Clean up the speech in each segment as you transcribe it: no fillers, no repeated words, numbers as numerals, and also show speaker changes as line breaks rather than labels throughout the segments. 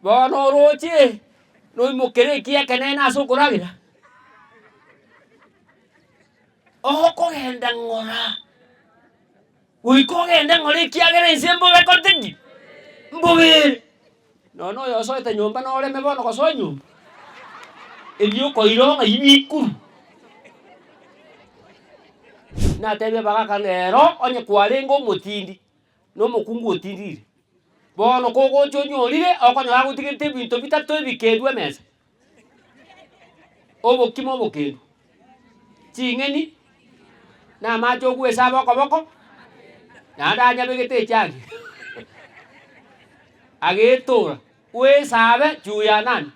Bono oroche, noimokere ekiya ekenene ase okoragera? Okogenda ng'ora, goika ogende ng'ora ekiagera ense mbobe ekorete ki? Mbobe ere. Nonya oyo osoete nyomba noreme bono gosoa nyomba, erio okoira ng'ai bikuru. Natebia abagaka rero onye kwarenge omotindi, na omokungu otindire, bono kogocha onyorire, okonyora agotigerete ebinto bitato ebikendu emesa, obokima obokendu, ching'eni, na amache ogwesaba okoboko, naende anyabegete echagi agetora, bwesabe juu ya nani?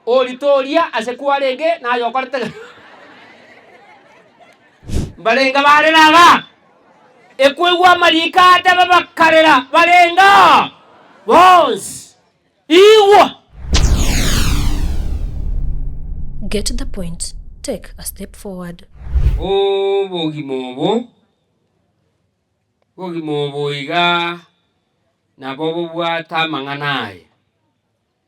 Orite oria ase kwarenge naye okorete ng'a mbarenge barere aba, ekoigwa amariko atebe bakarera barenge aa bonsi. Igwa!
Get the point, take a step forward.
Obogima obo, obogima obo iga nabo bobwate amang'ana aye.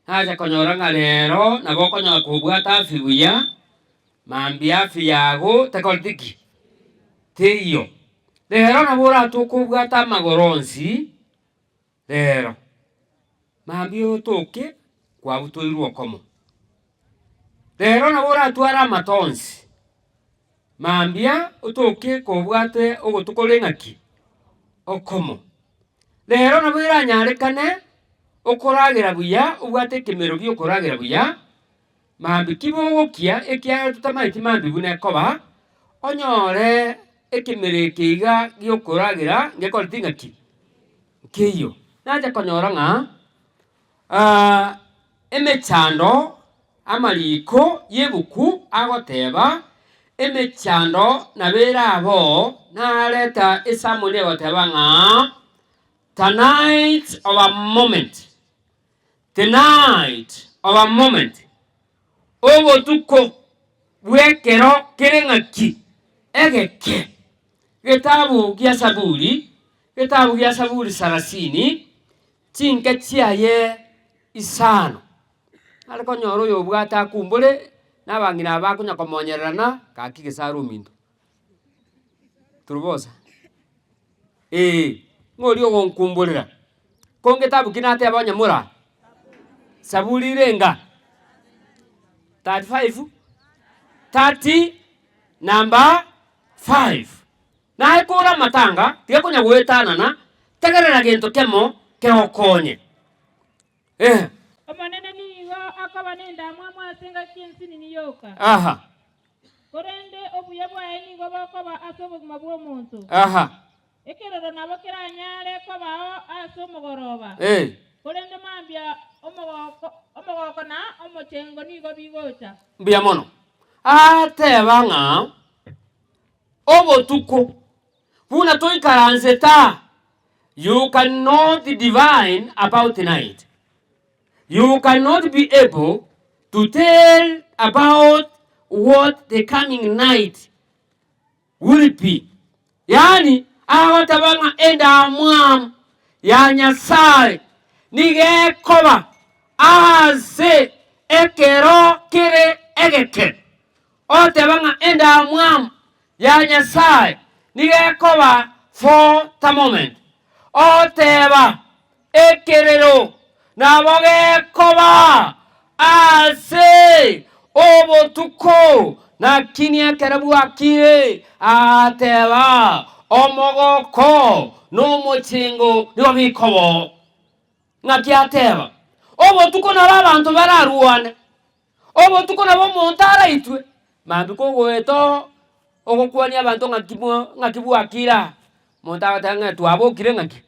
Nacha konyora ng'a rero nabo okonyora kobwata afya buya, mambia afya yago tekoreti ki? Teiyo. Rero nabo oratoke obwate amagoro onsi, rero, mambia otoke kwabutoirwe okomo. Rero nabo oratware amato onsi, mambia otoke kobwate ogotu kore ng'aki? Okomo. Rero nabo eranyarekane okoragera buya obwate ekemero giokoragera buya, mambia ki bogokia ekiagera totamaeti mambia buna ekoba, onyore ekemero eke iga giokoragera ngekoreti ng'aki? Nkeiyo. Nacha konyora ng'a emechando amariko y'ebuku agoteba, emechando nabo erabe oo, nareta esamoni egoteba ng'a the night of a moment, the night of a moment, obotuko bw'ekero kere ng'aki? Egeke. Getabu gia Saburi, getabu gia Saburi sarasini, chinke chiaye isano. Nare konyora oyobwate akumbore, na abang'ina aba bakonya komonyererana, gaki gesare ominto. Turubosa, ee, ng'a oria ogonkumborera, ko ngetabu ki nateba onye mora? Saburi irenga? 35, 30 number 5. Naye kore amatanga, tiga konya goetanana, tegerera gento kemo kegokonye. Eh.
Omonene nigo akoba nendamwamu ase engaki ensinini yoka,
Aha.
korende obuya bwaye nigo bokoba ase obogima bw'omonto.
Aha.
Ekeroro nabo keranyare kobao ase omogoroba,
Eh.
korende mambia omogoko, omogoko na omochengo nigo bigocha.
Mbuya mono. Ateba ng'a obotuko buna toikaransete aa, you cannot divine about night, you cannot be able to tell about what the coming night will be. Yaani agoteba ng'a endamwamu ya Nyasae nigo ekoba ase ekero kere egeke. Oteba ng'a endamwamu ya Nyasae nigo ekoba for the moment. Oteba ekerero nabo gekoba ase obotuko, lakini ekero bwakire agateba omogoko na omochengo nigo bikoba oo. Ng'aki ateba? Obotuko nabo abanto bararwane. Obotuko nabo omonto araitwe, mambia kogoeta oo ogokwania abanto ng'aki mwa ng'aki bwakire aa, omonto agoteba ng'a twabokire ng'aki,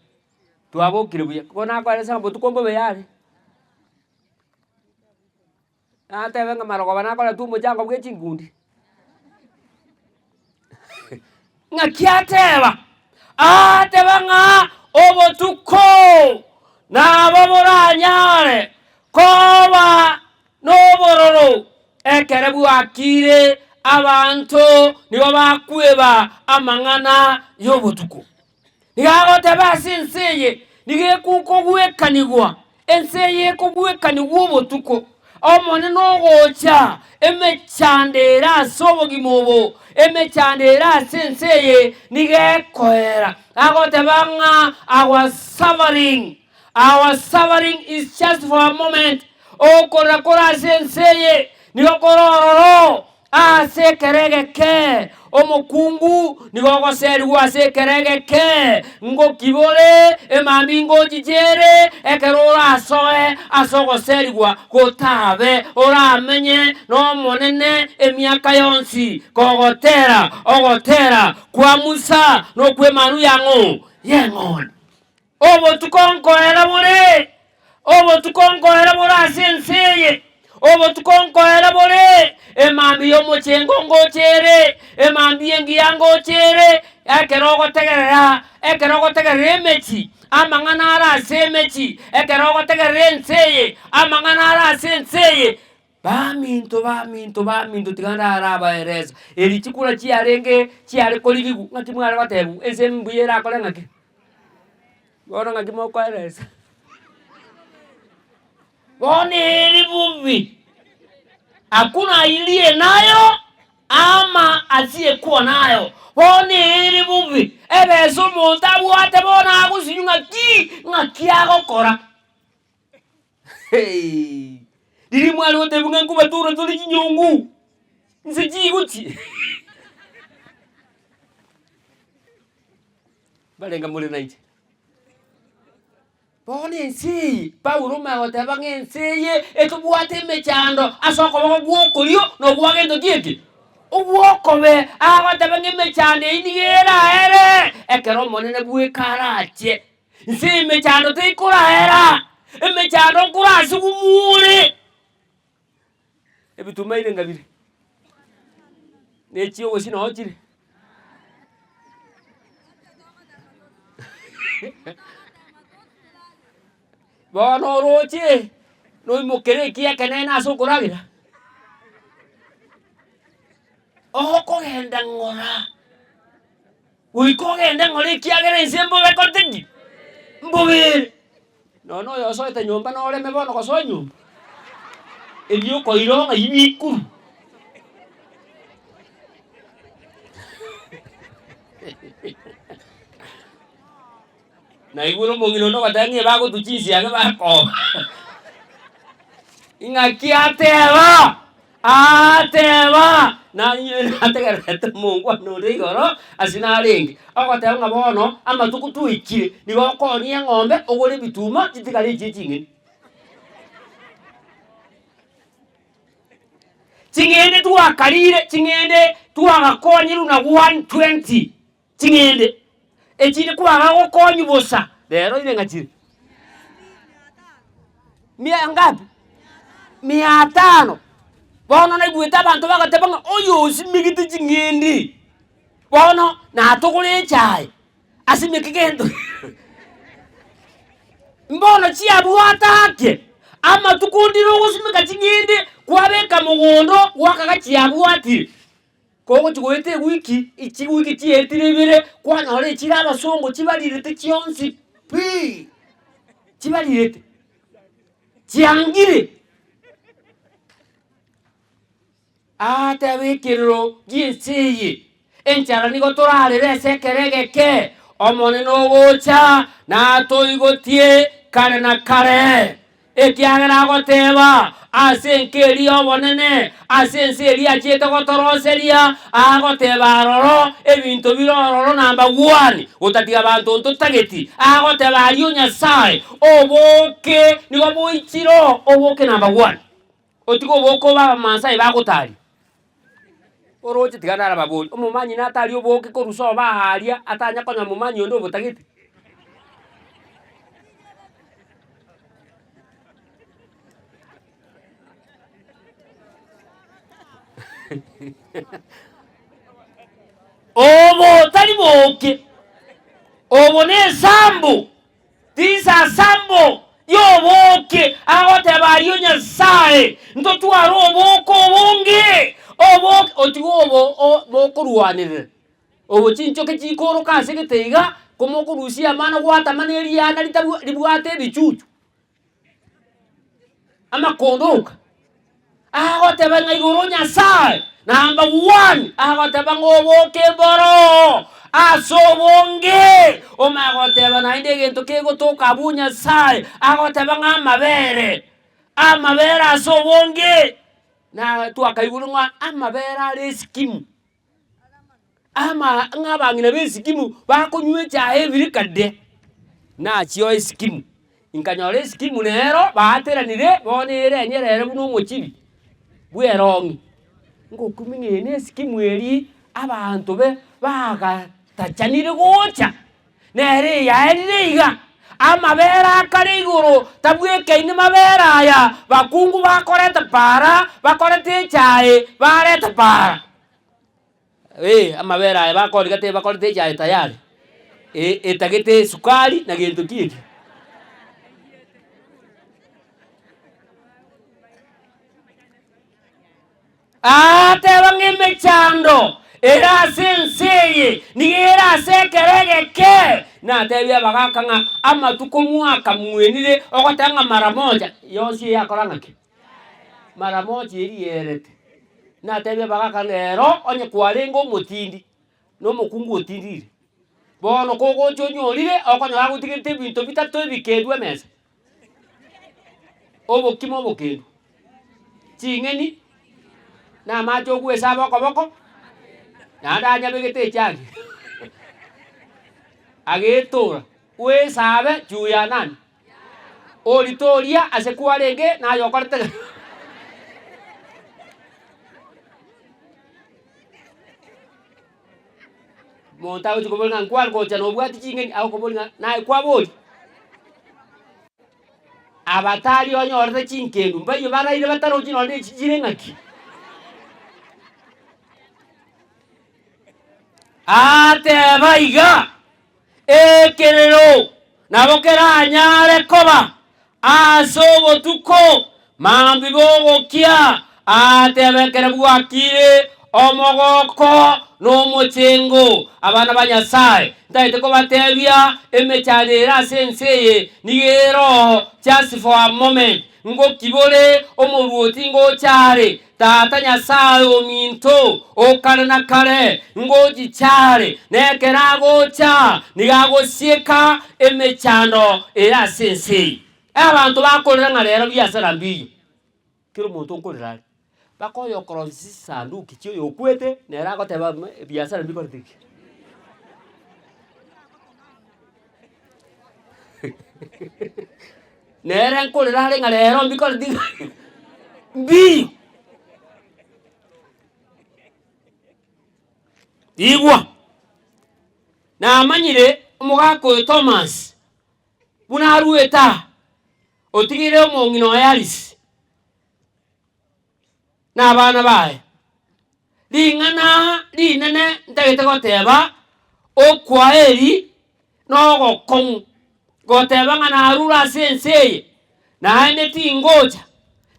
twabokire buya, bono nakoeresa ng'a botuko mbobe yare. Natebe ng'a marogoba nakoretwa omochango bwa echinkundi. Ng'aki ateba? Ateba ng'a obotuko nabo boranyare koba nobororo, ekero bwakire abanto nigo bakweba amang'ana y'obotuko. Nigo agoteba ase ense eye nigo ekogwekanigwa. Ense eye ekogwekanigwa obotuko, Omonene ogocha, emechando ere ase obogima obo, emechando ere ase ense eye nigo ekoera. Agoteba ng'a our suffering, our suffering is just for a moment, okorera kore ase ense eye nigo kore ororo Ase ekero egeke omokungu nigo ogoserigwa ase ekero egeke, ngokibore emambia ingochiche ere, ekero orasoe ase ogoserigwa gotabe, oramenye n'Omonene emiaka yonsi, kogotera ogotera kwa Musa na okw'Emanwa yang'o y'eng'ondi. Obotuko nkoera bore, obotuko nkoera bore ase ense eye, obotuko nkoera bore, emambia y'omochengo ngocha ere, emambia engiya ngocha ere, ekero ogotegerera, ekero ogotegerera emechi, amang'ana are ase emechi, ekero ogotegerera ense eye, amang'ana are ase ense eye, baminto baminto baminto tiga ndarabaeresa, eri chikura chiarenge chiare korigigwa, ng'aki mware gotebiwa ense mbuya erakore ng'aki? Bono ng'aki mokoeresa? Bono eri bobe, hakuna aliye nayo ama asiyekuwa nayo. Bono eri bobe, ebesa omonto abwate bono agosinywa ng'aki, ng'aki agokora. Riria mware gotebia ng'a nkobatura tore chinyongo, inse chigochi. Barenge more nainche. Bono ense eye, Paulo omanye goteba ng'a ense eye etobwate emechando ase okoboko gw'okorio na ogwa gento ki eke? Ogw'okobe. Agoteba ng'a emechando eyio nigo eraere ekero Omonene bweka arache. Inse eye emechando teikoraera, emechando nkorasegwe more. Ebituma ebi ngabire, ne chiogosi noo chire. Bono oroche, noimokere ekiya ekenene ase okoragera, okogenda ng'ora, goika ogende ng'ora ekiagera ense mbobe ekorete ki? Mbobe ere. Nonya oyosoete nyomba noreme bono gosoa nyomba, erio okoira ng'ai bikuru. Naigure omong'ina onde ogoteba ng'a ebagotwa chinsiaga bakoba. Ing'aki ateba? Aateba, nanye nategererete omongwana ore igoro ase narenge, ogoteba ng'a bono amatuko twaikire, nigo okoonia eng'ombe ogore ebituma chitigare echi eching'eni. Ching'ende twakarire, ching'ende twagakonyirwe na 120, ching'ende echinde kwagagokonywa bosa, rero ire ng'a chire Mia ngapi? Mia tano. Bono naigwete abanto bagateba ng'a oyo osimegete ching'ende, bono natogore echae, asimeke gento Mbono chiabwate ake, amatuko ndire ogosimeka ching'ende, kwabeka mogondo, gwakaga chiabwatire. Kogochia goeta ewiki, chiwiki chietire ibere, kwanyora echire abasongo chibarirete chionsi pi, chibarirete, chiangire. Aateba ekerero gi'ense eye, Enchara nigo torarere ase ekero egeke, Omonene ogocha natoigotie kare na kare. Ekiagera agoteba, Ase enka eria y'obonene, ase ense eria achiete gotoroseria, agoteba aroro, ebinto bire ororo namba one, gotatiga abanto ntotageti, agoteba aria o Nyasae, oboke nigo boichire oo, oboke namba one. Otige oboke obe Abamaasai bagotaria. Oroche tiga narababorie, omomanyi natarie oboke korwa sobo aaria atanya konya omomanyi onde obotagete? Obo tari boke, obo nesambo. Tinsasambo y'obooke, agoteba ayio Nyasae, ntotware obooke obonge, obooke otige obo o bokorwanerera. Obo chinchoke chikoroka ase gete iga, komokorusia amana gwatama na eriana ritabwa ribwate ebichuchu. Amakondoka. Agoteba ng'a igoro Nyasae, number one, agoteba ng'a oboke mboro ase obonge. Omanye goteba naende egento kegotoka abwo Nyasae, agoteba ng'a amabere, amabere ase obonge. Na twakaigure ng'a amabere are esikimu, ama ng'a abang'ina ba esikimu bakonywa echae ebirika de, nachio esikimu. Nkanyora esikimu nero baateranire bono ere enyerere buna omochibi bw'erong'i. Ngokumia ng'a eye na esikimu eria abanto be bagatachanire gocha, nere eyaerire iga, amabere akare igoro tabwekaini mabere aya bakungu bakoreta paara, bakorete echae bareta paara. Eh, amabere aya bakoriga tibakorete echae tayari, e- etagete esukari na gento ki ekio. Aateba ng'a emechando ere ase ense eye nigo ere ase ekero egeke. Natebie abagaaka ng'a amatuko mwaka mwenire ogoteba ng'a mara moja yonsi eye akora ng'aki? Mara moja eria yerete. Natebie abagaaka ng'a ero onye kwarenge omotindi, na omokungu otindire, bono kogocha onyorire okonyora agotigerete ebinto bitato ebikendu emesa. Obokima obokendu, ching'eni, na amache ogwesaba okoboko, naende anyabegete echagi agetora, oesabe juu ya nani? Orite oria ase kwarenge naye okorete ng'a Omonto agochia koboria ng'a nkware gocha nobwati ching'eni, agokoboria ng'a naye kwaboria. Abatari onyorete chinkendu mbaiyo baraire batarochi nonye na echi chire ng'aki. Ateba iga, Ekerero nabo keranyare koba ase obotuko, mambia bogokia, atebe ekero bwakire omogoko na omochengo. Abana ba Nyasae, ntagete kobatebia emechando ere ase ense eye nigo ere oo just for a moment. Ngokibore omoruoti ngocha are, Tata Nyasae ominto, o kare na kare, ngochicha are, na ekero agocha nigo agosieka emechando ere ase ense eye. Abanto bakorera ng'a rero biasara mbiyo, kera omonto nkorera are, mpaka oyokorosia chisanduki chia oyokwete nere agoteba mh ebiasara mbikorete ki? Nere nkorera are ng'a rero mbikoreti ng'a mbiyo. Igwa, namanyire omogaka oyo Thomas, buna aruete aa, otigire omong'ina oye Alice, na abana baye. Ring'ana rinene ntagete goteba, okwaeri nogokong'u, goteba ng'a narure ase ense eye, naende tingocha,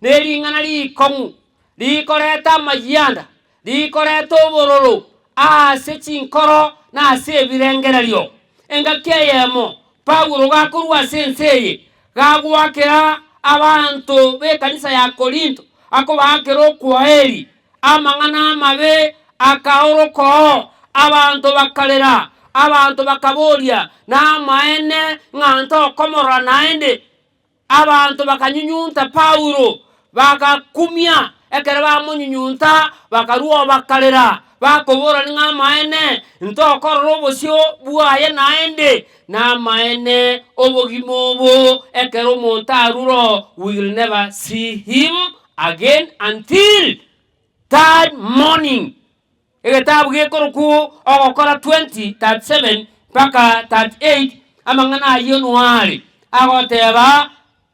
ne ring'ana rikong'u, rikoreta amayianda, rikoreta obororo ase chinkoro na ase ebirengererio. Engaki eyemo Paulo gakorwa ase ense eye, gagoakera abanto b'ekanisa ya Korinto, akobaakera okwaeri, amang'ana amabe akaoroka oo, abanto bakarera, abanto bakaboria, Namaene ng'a ntokomorora naende? Abanto bakanyunyunta Paulo, bagakumia. Ekero bamonyunyunta, bakarua bakarera, bakoborania ng'a amaene, ntokorora obosio bwaye naende. Namaene, obogima obo, ekero omonto arure oo, we will never see him again until third morning. Egetabu gekorokwa Ogokora 20:37 mpaka 38, amang'ana ayio noare agoteba,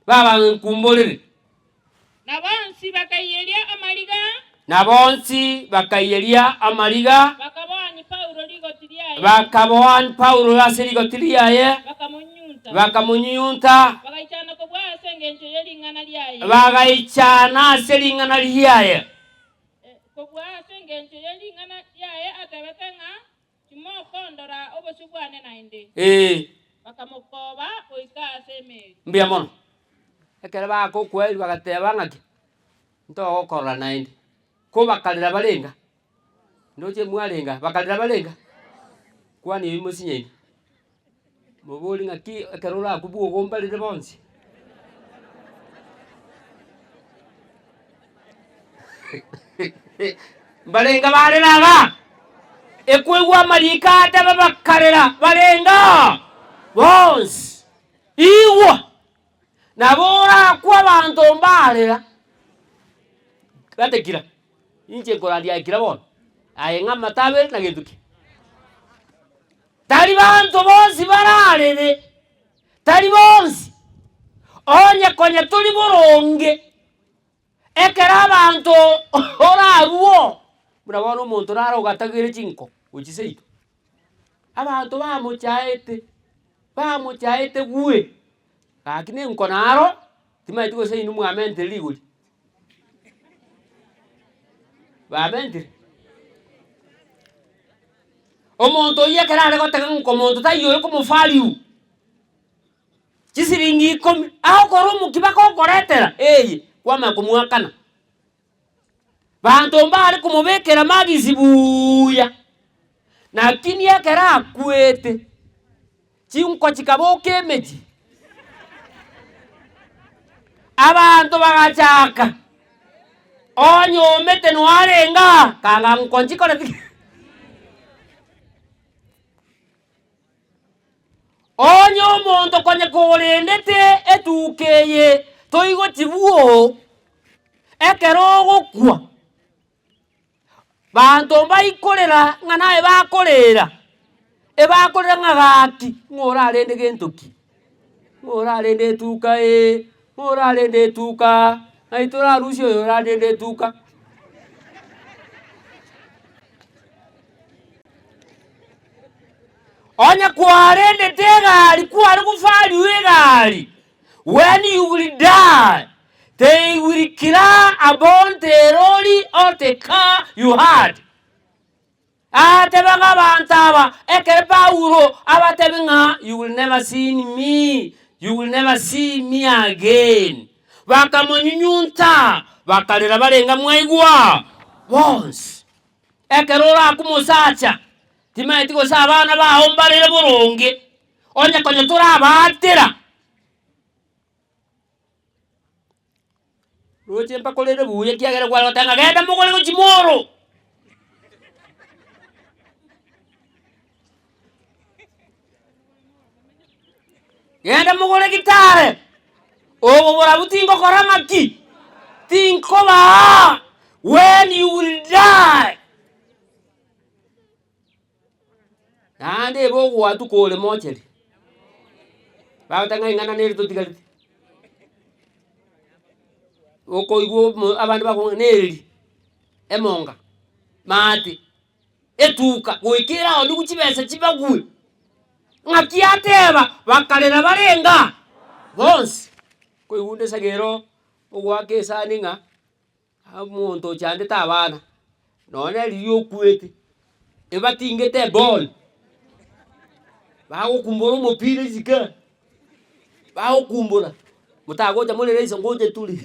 Baba nkumborere.
Na bonsi bakaiyeria amariga.
Na bonsi bakaiyeria amariga.
Bakaboania Paulo rigoti riaye.
Bakaboania Paulo ase rigoti riaye.
Bakamonyunyunta.
Bakamonyunyunta.
Bagaichana kobua ase engencho ye ring'ana riaye.
Bagaichana ase ring'ana riaye.
Kobua ase engencho ye ring'ana riaye atebete ng'a timokondora obosio bwane naende.
Ee.
Bakamokooba goika ase emeri.
Mbuya mono. Ekero bagokweri bagateba ng'aki, ntogokorora naende, ko bakarera barenga, ndoche mwarenga, bakarera barenga, kwani oyio mosinyaine, mobori ng'aki ekero orakwe bwogo mbarere bonsi. Mbarenga barera iga, ekoigwa amariko atebe bakarera barenga bonsi, igwa! Nabo orakwe abanto mbarera, gate kira, inche nkorandia aye kira bono, aye ng'a amato abere na gento ki. Tari banto bonsi bararere, tari bonsi, onye konya tori boronge, ekero abanto orarwoo, buna bono omonto naro ogatagere chinko gochia seito, abanto bamochaete, bamochaete gwe. Gaki nenko naro, timanyeti gose inwe mwamentire rigori, bamentire. Omonto oyio ekero are gotega ng'a omonto taiyo ore komovalue, chisiringi ikomi, agokora omokia bagokoretera eye, kwamanya komoakana. Banto mbare komobekera magisi buuya, lakini ekero akwete, chinko chikaboka emechie, abanto bagachaka, onye omete noarenge aa, kanga nko nchikoreti ki. Onye omonto konya korendete etuka eye toigoti bwoo, ekero ogokwa, banto mbaikorera ng'a naye bakorera, ebakorera ng'a gaki ng'a orarende gento ki, ng'a orarende etuka ee, ng'a orarende etuka, ng'ai torarusie oyo orarende etuka. Onye kwarendete egari kware gofariwa egari, when you will die, they will cry about the lorry or the car you had. Atebe ng'a abanto aba, ekero Paulo abatebi ng'a you will never see me, you will never see me again. Bakamonyunyunta, bakarera barenge mwaigwa bonsi. Ekero orakwe omosacha, timanyeti gose abana bao mbarere boronge, onye konya torabaatera. Roche mbakorere buya ekiagera kware goteba ng'a genda mogore gochia moro. Genda mogore gitare, obo borabu tingokora ng'aki? Tinkobaa, when you will die. Naende ebe ogwatuka ore mocheri, bagoteba ng'a ing'ana nere totigareti, okoigwa omo abande bakong'a nereri, emonga, maate. Etuka, goika eraonigwe chibesa chibagwe. Ng'aki ateba, bakarera barenge aa bonsi. Koigunda esagero ogoaka esani ng'a omonto ochandete abana, nonya riria okwete, ebatingete eball, bagokumbora omopira isiko aa, bagokumbora, motagocha morere iso ngocha tore.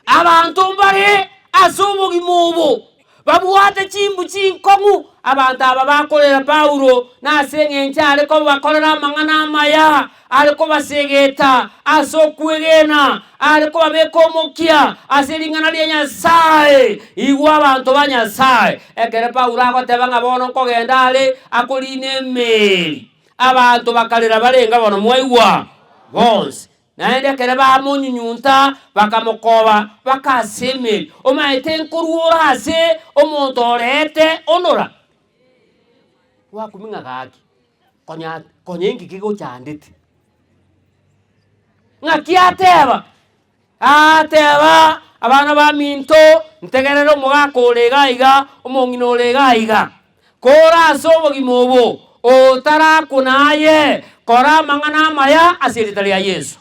Abanto mbare ase obogima obo babwate chimbu chinkong'u. Abanto aba bakorera Paulo nase engencho are kobakorera amang'ana amaya, are kobasegeta ase okwegena, are kobabeka omokia ase ring'ana ria Nyasae. Igwa abanto ba Nyasae, ekero Paulo agoteba ng'a bono nkogenda are akorina emeri. Abanto bakarera barenge bono mwaigwa bonsi. Naende ekero bamonyunyunta, bakamokoba baka ase emeri. Omanyete nkorwa ore ase omonto orete onora? Gwakumia ng'a gaki, konya konya inki kegochandete? Ng'aki ateba? Ateba, Abana baminto, ntegerere omogaka ore iga iga, omong'ina ore iga iga. Kore ase obogima obo, otarakuna aye, kora amang'ana amaya ase erieta ria Yeso.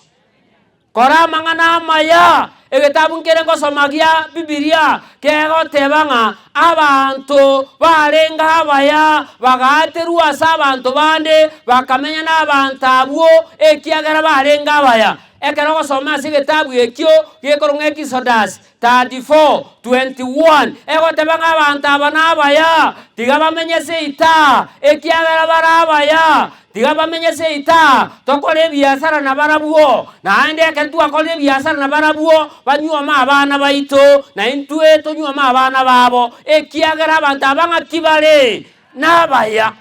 Kora amang'ana amaya, Egetabu nkere ngosoma gia Bibilia kegoteba ng'a abanto barenge abaya bagaaterwa ase abanto bande, bakamenya nabanto abwo ekiagera barenge abaya. Ekero ogosoma ase egetabu ekio gekorwa ng'a Exodus 34:21, egoteba ng'a abanto aba nabaya, tiga bamenye seita, ekiagera bare abaya, tiga bamenye seita, tokore ebiasara nabarabwo, naende ekero twakorire ebiasara nabarabwo, banyuome abana baito, na intwe tonyuome abana babo, ekiagera abanto aba ng'aki bare? Nabaya.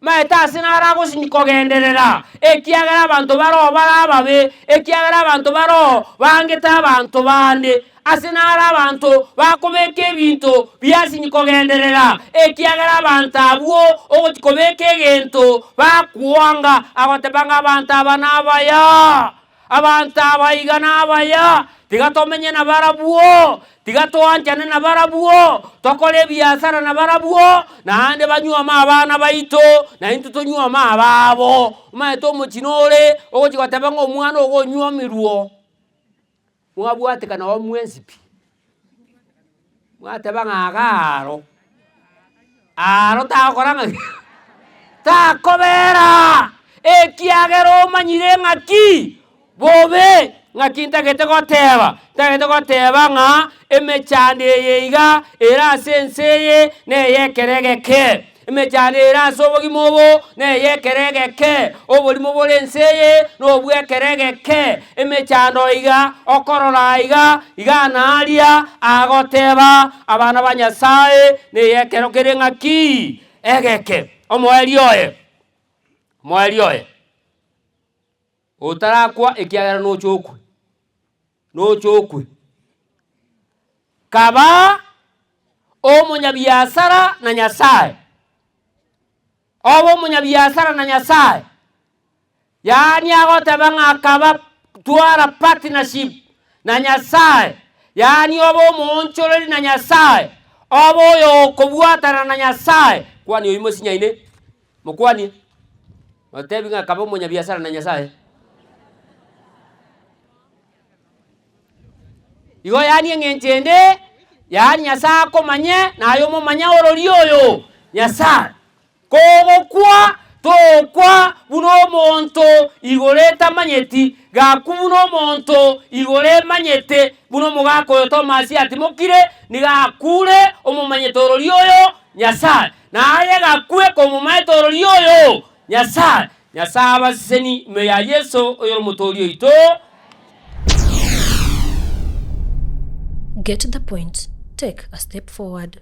Maete ase naro agosinyi kogenderera, ekiagera abanto baroo bare ababe, ekiagera abanto baroo bangete abanto bande. Ase naro abanto bakobeka ebinto biasinyi kogenderera, ekiagera abanto abwo ogochi kobeka egento bakwanga, agoteba ng'a abanto aba nabaya. Abanto aba iga nabaya, tiga tomenye nabarabwo, tiga toanchane nabarabwo, tokore ebiasara nabarabwo, naende banyuome abana baito, na intwe tonyuome ababo. Omanyete omochie nore, ogochia goteba ng'a omwana ogo onyuomirwe, mwabwatekana oo mwensi pi, mwateba ng'a iga aro, aro tagokora ng'a ki? Takobera, ekiagera omanyire ng'aki? Bobe. Ng'aki ntagete goteba? Ntagete goteba ng'a emechando eye iga ere ase ense eye ney'ekero egeke. Emechando ere ase obogima obo ney'ekero egeke, oborimo bore ense eye nobw'ekero egeke. Emechando iga okorora iga, iga naria agoteba, Abana ba Nyasae ney'ekero kere ng'aki? Egeke. Omoerio oye, omoerio oye, otarakwa ekiagera noche okwe, noche okwe. Kaba omonyabiasara na Nyasae, obe omonyabiasara na Nyasae, yaani agoteba ng'a kaba twara partnership na Nyasae, yaani obe omoonchoreri na Nyasae, obe oyo okobwatana na Nyasae, kwani oyio mosinyaine, mokwanie, otebi ng'a kaba omonyabiasara na Nyasae. Igo yaani eng'encho ende, yaani Nyasae akomanye, naye omomanye orori oyo, Nyasae. Kogokwa, tokwa buna omonto igoro etamanyeti, gakwa buna omonto igoro emanyete, buna omogaka oyo Tomasi atimokire, nigo akure omomanyete orori oyo, Nyasae. Naye gakwe komomaete orori oyo, Nyasae. Nyasae abaseseni ime ya Yeso oyore Omotooria oito.
Get the point, take a step forward.